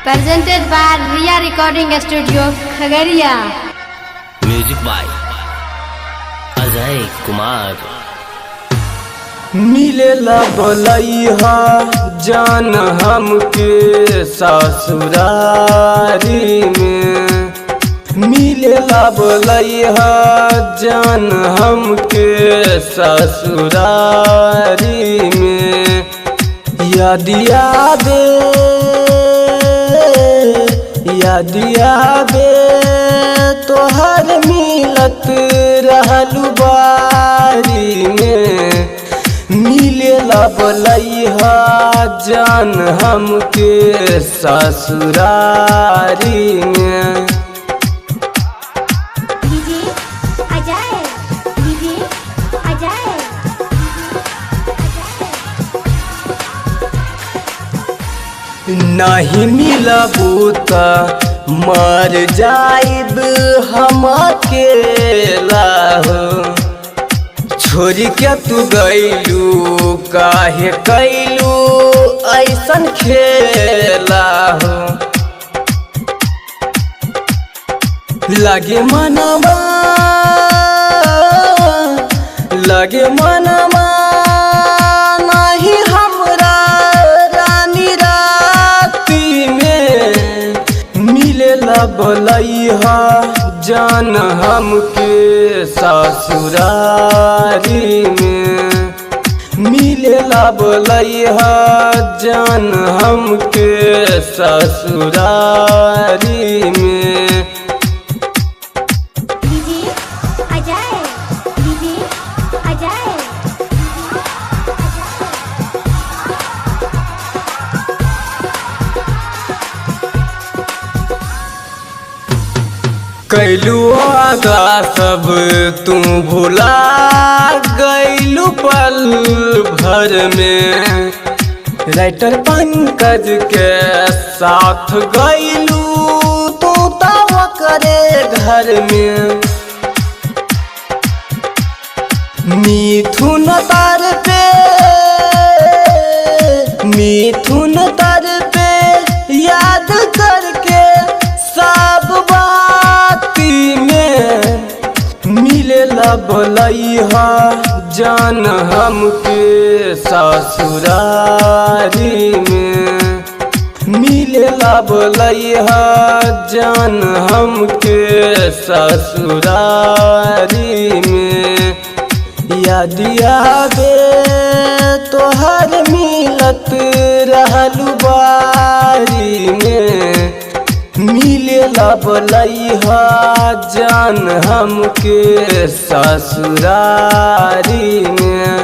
Presented by Ria Recording Studio, Khagaria. Music by Ajay Kumar. मिलेला बोलैहा जान हमके ससुरारी में। मिलेला बोलैहा जान हमके ससुरारी में। याद आवे, याद आवे तोहर मिलत रहलू बारी में। मिलेला बोलैहा जान हमके ससुरारी में। DJ Ajay, DJ Ajay. नहीं मिलबू त मर जाइब हम अकेला हो। छोड़ के तू गैलू काहे कैलू ऐसन खेला हो। लगे मनवा, लगे मनवा नहीं हमरा रानी राती में। मिलेला बोलैहा जान हमके ससुरारी में। मिलेला बोलैहा जान हमके ससुरारी में। DJ Ajay, DJ Ajay. कैलू आगा सब तू भुला गैलू पल भर में। राइटर पंकज के साथ गैलू तू तब करे घर में। मिथुन तार पे, मिथुन तार पे याद करके सब बाती में। मिलेला बोलैहा जान हमके ससुरारी में। मिलेला बोलैहा जान हमके ससुरारी में। याद आवे तोहर मिलत रहलू बारी में। मिलेला बोलैहा जान हमके ससुरारी में।